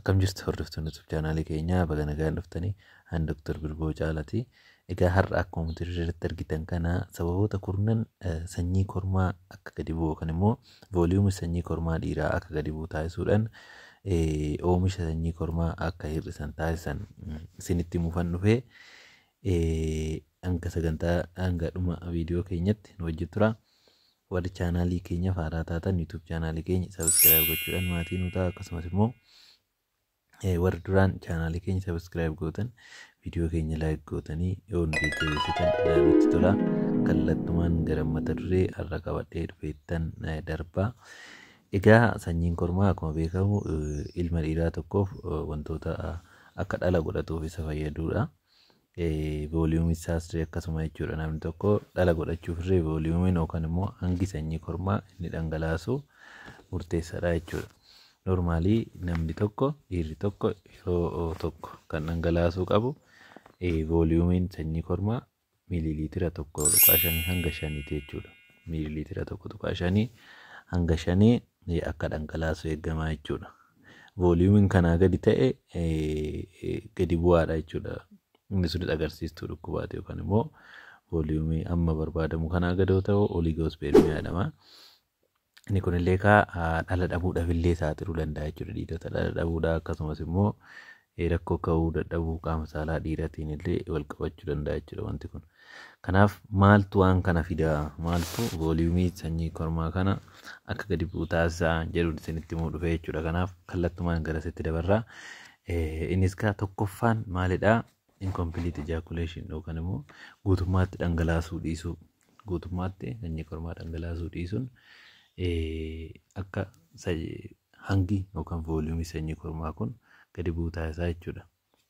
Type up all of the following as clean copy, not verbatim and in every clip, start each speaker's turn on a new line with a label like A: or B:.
A: Akkam jirtu hordoftoonni YouTube chaanaalii keenyaa, baga nagaan dhuftanii. Ani Dr. Birboo Caalaati. Egaa har'a akkuma mata duree irratti argitan kana sababoota 10 sanyii kormaa akka gadi bu'u yookaan immoo volume sanyii kormaa dhiiraa akka gadi bu'u taasisuudhaan oomisha sanyii kormaa akka hir'isan taasisan isinitti himuufan dhufee, hanga sagantaa hanga dhuma viidiyoo keenyatti nu wajjin tura. Warri chaanaalii keenya haaraa taatan YouTube chaanaalii keenya subscribe gochuudhaan maatii nu ta'a. Akkasumas immoo warri duraan chaanaalii keenya subscribe gootan viidiyoo keenya like gootanii yoo nu jajjabeessitan nutti tola. Kallattumaan gara mata duree har'a qabadhee dhufeettan darbaa. Egaa sanyiin kormaa akkuma beekamu ilma dhiiraa tokkoof wantoota akka dhala godhatuuf isa fayyadudha. Volume isaas akkasuma jechuudha. Namni tokko dhala godhachuuf illee volumeiin yookaan immoo hangi sanyii kormaa inni dhangalaasu murteessaadha jechuudha. Normally namni tokko, dhiirri tokko yeroo tokko kan dhangalaasuu qabu volumeiin sanyii kormaa miiliiliitira 1.5 hanga 5ti jechuudha. Miiliiliitira 1.5 hanga 5 akka dhangalaasu eegamaa jechuudha. Volumeiin kanaa gadi ta'e gadi bu'aadha jechuudha. Inni sunis agarsiistuu dhukkubaati yookaan immoo volume amma barbaadamu kanaa gadi yoo ta'u oligospermia jedhama. Inni kunillee kaa dhala dhabuudhaaf illee saaxiluu danda'a jechuudha. Dhiirota dhala dhabuudhaa akkasumas immoo rakkoo ka'uu dadhabuu qaama saalaa dhiiraatiin illee wal qabachuu danda'a jechuudha wanti kun. Kanaaf maaltu waan kana fidaa? Maaltu volume sanyii kormaa kana akka gadi bu'u taasisaa jedhu isinitti himuu dhufe jechuudha. Kanaaf kallattumaan garasitti dabarraa. Innis kaa tokkoffaan maalidhaa? Incomplete ejaculation yookaan immoo guutummaatti dhangalaasuu dhiisuu. Guutummaatti sanyii kormaa dhangalaasuu dhiisuun akka hangi yookaan volume sanyii kormaa kun gadi bu'u taasisaa jechuudha.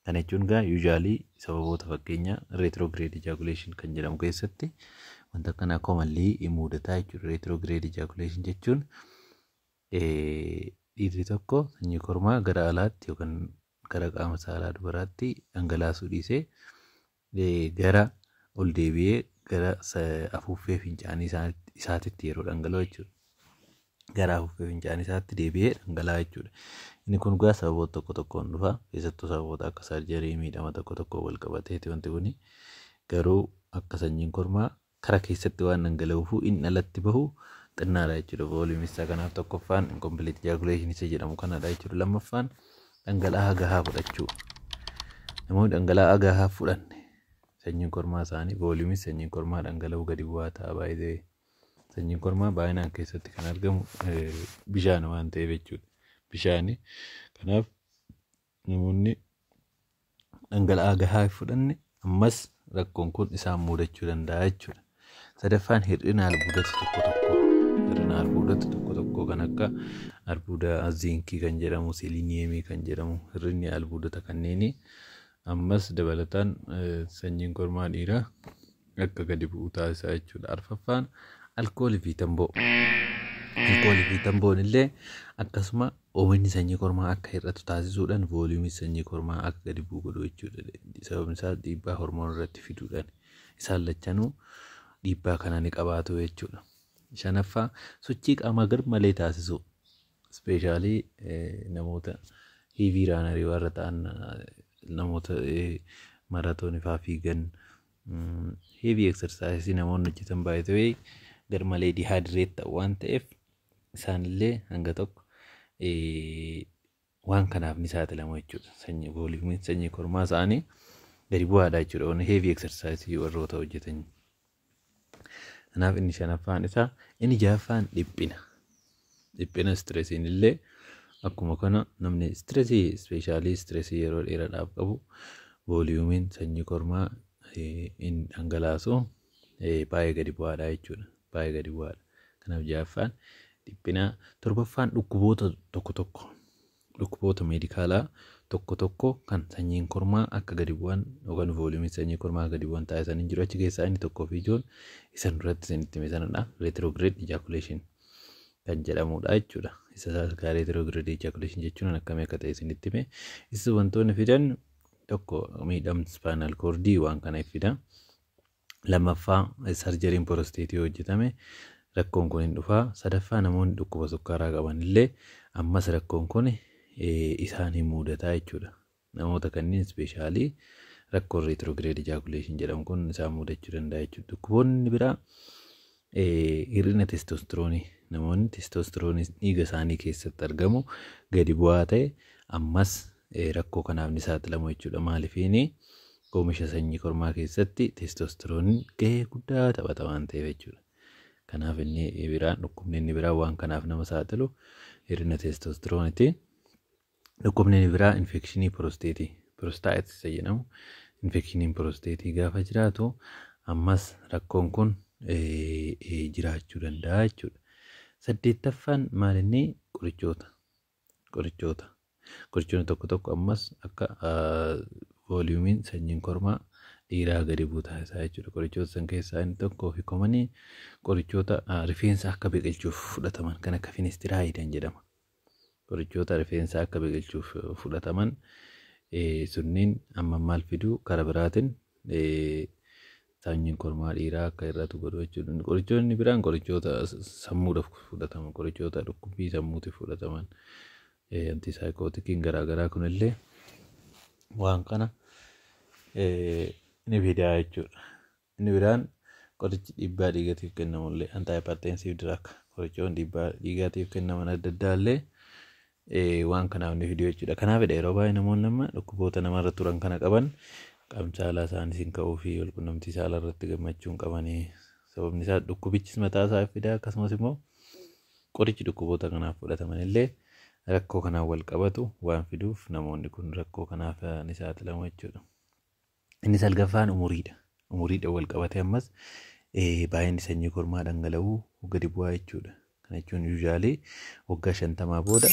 A: Kana jechuun egaa usually sababoota fakkeenya retrograde ejaculation kan jedhamu keessatti wanta akkanaa commonly mudataa jechuudha. Retrograde ejaculation jechuun dhiirri tokko sanyii kormaa gara alaatti yookaan gara qaama saalaa dubaraatti dhangalaasuu dhiisee gara ol deebi'ee gara afuuffee fincaanii isaatitti yeroo dhangala'u jechuudha. Gara afuuffee fincaanii isaatti deebi'ee dhangala'aa jechuudha. Inni kun egaa sababoota tokko tokkoon dhufa. Keessattuu sababoota akka surgery, miidhama tokko tokko wal qabateeti wanti kuni. Garuu akka sanyiin kormaa kara keessatti waan dhangala'uufuu inni alatti bahu xinnaadha jechuudha. Volume isaa kanaaf tokkoffaan incomplete ejaculation isa jedhamu kanadha jechuudha. Lammaffaan dhangala'aa gahaa fudhachuu. Namoonni dhangala'aa gahaa fudhanne sanyiin kormaa isaanii volume sanyiin kormaa dhangala'uu gadi bu'aa ta'a baay'ee. Sanyiin kormaa baay'inaan keessatti kan argamu bishaan waan ta'eef jechuudha. Bishaani. Kanaaf namoonni dhangala'aa gahaa hin fudhanne ammas rakkoon kun isaan mudachuu danda'a jechuudha. Sadaffaan hir'ina albuudota tokko tokko. Hir'ina albuudota tokko tokko kan akka albuuda ziinkii kan jedhamu, selenium kan jedhamu, hir'inni albuudota kanneenii ammas dabalataan sanyiin kormaa dhiiraa akka gadi bu'u taasisa jechuudha. Arfaffaan alkoolii fi tamboo. Alkoolii fi tamboon illee akkasuma oomishni sanyii kormaa akka hir'atu taasisuudhaan volume sanyii kormaa akka gadi bu'u godhu jechuudha. Sababni isaas dhiibbaa hormoon irratti fiduudhaan isaan lachanuu dhiibbaa kana ni qabaatu jechuudha. Shanaffaa sochii qaamaa gar malee taasisuu. Especially namoota heavy runner warra ta'an, namoota marathon fa'aa fiigan, heavy exercise namoonni hojjetan baay'ee garmalee dehydrate ta'u waan ta'eef isaanillee hanga tokko waan kanaaf ni saaxilamu jechuudha. Sanyii volume sanyii kormaa isaanii gadi bu'aadha jechuudha. Wanni heavy exercise warroota hojjetan. Kanaaf inni shanaffaan isaa. Inni ja'affaan dhiphina. Dhiphina, stressiin illee akkuma kana namni stress, especially stress yeroo dheeraadhaaf qabu volumeiin sanyii kormaa inni dhangalaasu baay'ee gadi bu'aadha jechuudha. Baay'ee gadi bu'aadha. Kanaaf ja'affaan dhiphina. Torbaffaan dhukkuboota tokko tokko. Dhukkuboota medical tokko tokko kan sanyiin kormaa akka gadi bu'an yookaan volume sanyii kormaa akka gadi bu'an taasisan hin jiru. Achi keessaa inni tokkoo fi ijoon isan duratti isinitti hime sanadha. Retrograde ejaculation kan jedhamudha jechuudha. Isa retrograde ejaculation jechuun akkamii akka ta'e isinitti hime. Isa wantoonni fidan tokko miidhamni spinal cord waan kana fida. Lammaffaa surgeryn prostate hojjetame rakkoon kun hin dhufaa. Sadaffaa namoonni dhukkuba sukkaaraa qaban illee ammas rakkoon kun isaan hin mudataa jechuudha. Namoota kanneen especially rakkoon retrograde ejaculation jedhamu kun isaan mudachuu danda'a jechuudha. Dhukkuboonni biraa hir'ina testosteroonii, namoonni testosteroonii dhiiga isaanii keessatti argamu gadi bu'aa ta'e ammas rakkoo kanaaf ni saaxilamu jechuudha. Maaliifiini oomisha sanyii kormaa keessatti testosterooniin gahee guddaa taphata waan ta'eef jechuudha. Kanaaf inni biraan, dhukkubni inni biraan waan kanaaf nama saaxilu hir'ina testosterooniiti. Dhukkubni inni biraa infekshinii piroosteetii, prostatitis jedhamu. Infekshiniin piroosteetii gaafa jiraatu ammas rakkoon kun jiraachuu danda'a jechuudha. Saddeettaffaan maal inni? Qorichoota. Qorichoota. Qorichoonni tokko tokko ammas akka volumeiin sanyiin kormaa dhiiraa gadi bu'u taasisaa jechuudha. Qorichoota san keessaa inni tokkoo fi common qorichoota rifeensa akka biqilchuuf fudhataman kan akka finasteride jedhama. Qorichoota rifeensa akka biqilchuuf fudhataman sunniin amma maal fiduu? Karaa biraatiin sanyiin kormaa dhiiraa akka hir'atu godhu jechuudha. Qorichoonni biraan qorichoota sammuudhaaf fudhataman, qorichoota dhukkubbii sammuutiif fudhataman, antipsychoticiin garaagaraa kunillee waan kana ni fidaa jechuudha. Inni biraan qorichi dhiibbaa dhiigatiif kennamullee, antihypertensive drug, qorichoonni dhiibbaa dhiigaatiif kennaman adda addaa illee waan kanaaf ni fidu jechuudha. Kanaafidha yeroo baay'ee namoonni amma dhukkuboota namarra turan kana qaban qaamni saalaa isaanii hin ka'uu fi walqunnamtii saalaa irratti gammachuu hin qabanii. Sababni isaa dhukkubichis mataa isaa fidaa, akkasumas immoo qorichi dhukkuboota kanaaf fudhataman illee rakkoo kanaan wal qabatu waan fiduuf namoonni kun rakkoo kanaaf ni saaxilamu jechuudha. Inni salgaffaan umuriidha. Umuriidhaan wal qabatee ammas baay'inni sanyii kormaa dhangala'uu gadi bu'aa jechuudha. Kana jechuun usually waggaa 50 booda,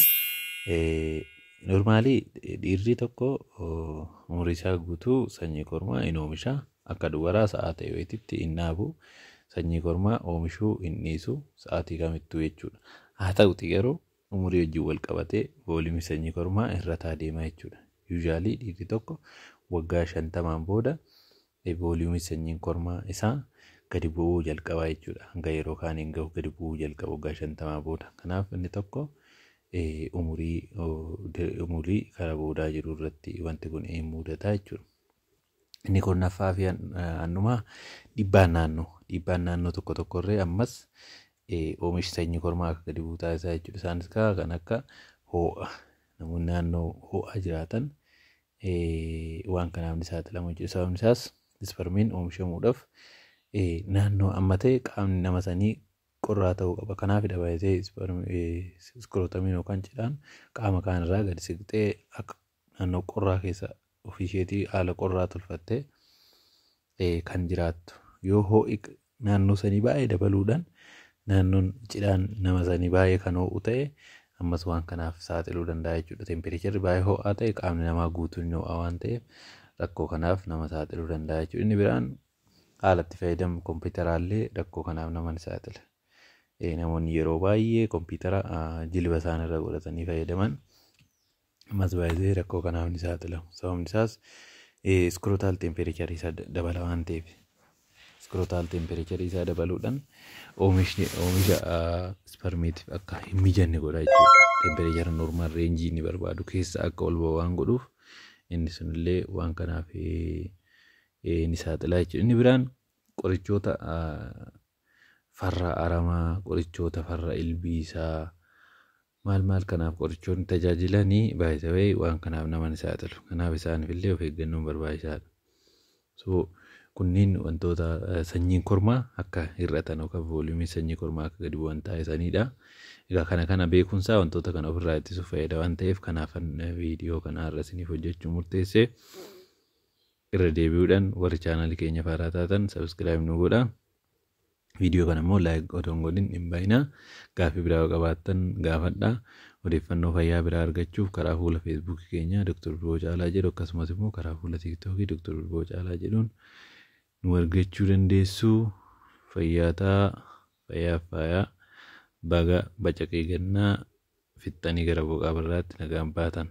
A: normally dhiirri tokko umurii isaa guutuu sanyii kormaa hin oomisha. Akka dubaraa sa'aa ta'e wayiititti hin dhaabu. Sanyii kormaa oomishuu hin dhiisu sa'aatii kamittuu jechuudha. Haa ta'uti garuu umurii wajjin wal qabatee volume sanyii kormaa hir'ataa deema jechuudha. Usually dhiirri tokko waggaa 50n booda volume sanyiin kormaa isaa gadi bu'uu jalqaba jechuudha. Hanga yeroo kaaniin gahu gadi bu'uu jalqaba waggaa 50 booda. Kanaaf inni tokko umurii karaa boodaa jiru irratti wanti kun hin mudata jechuudha. Inni kurnaffaa fi hannumaa dhiibbaan naannoo. Dhiibbaan naannoo tokko tokkorree ammas oomishi sanyii kormaa akka gadi bu'u taasisaa jechuudha. Isaanis kan akka ho'a. Namoonni naannoo ho'aa jiraatan waan kanaaf ni saaxilamu jechuudha. Sababni isaas isparmiin oomishamuudhaaf naannoo amma ta'e qaamni nama sanii qorraa ta'uu qaba. Kanaafidha baay'ee scrotumiin yookaan cidhaan qaama kaanirraa gadi siqxee akka naannoo qorraa keessa ofii isheetii haala qorraa tolfattee kan jiraattu. Yoo ho'i naannoo sanii baay'ee dabaluudhaan naannoon cidhaan nama sanii baay'ee kan ho'u ta'e ammas waan kanaaf saaxiluu danda'a jechuudha. Temperatureri baay'ee ho'aa ta'e qaamni namaa guutuun ni ho'a waan ta'eef rakkoo kanaaf nama saaxiluu danda'a jechuudha. Inni biraan haala itti fayyadamu kompiitaraallee rakkoo kanaaf nama ni saaxila. Namoonni yeroo baay'ee kompiitara jilba isaaniirra godhatanii fayyadaman ammas baay'ee rakkoo kanaaf ni saaxilamu. Sababni isaas scrotal temperature isaa dabala waan ta'eef. Scrotal temperature isaa dabaluudhaan oomishni oomisha isparmiitiif akka hin mijanne godha jechuudha. Temperature normal range inni barbaadu keessa akka ol ba'u waan godhuuf inni sunillee waan kanaaf ni saaxila jechuudha. Inni biraan qorichoota farra aramaa, qorichoota farra ilbiisaa, maal maal kanaaf qorichoonni tajaajilanii baay'ee waan kanaaf nama ni saaxilu. Kanaaf isaaniif illee of eeggannoon barbaachisaadha. So kunniin wantoota sanyiin kormaa akka hir'atan yookaan volume sanyii kormaa akka gadi bu'an taasisanidha. Egaa kana kana beekuunsaa wantoota kana ofirraa ittisuuf fayyada waan ta'eef kanaafan viidiyoo kana har'a isiniif hojjechuu murteesse. Irra deebi'uudhaan warri chaanalii keenya faaraa taatan subscribe nu godhaa. Viidiyoo kana immoo like otoo hin godhin hin bahinaa. Gaaffii biraa yoo qabaattan gaafadhaa. Odeeffannoo fayyaa biraa argachuuf karaa fuula Facebookii keenyaa Dr. Bilboo Caalaa jedhu, akkasumas immoo karaa fuula TikTokii Dr. Bilboo Caalaa jedhuun nu argachuu dandeessu. Fayyaa ta'aa, fayyaaf faayaa, baga bacaqii gannaa fixxanii gara boqaa barraatti nagaan baatan.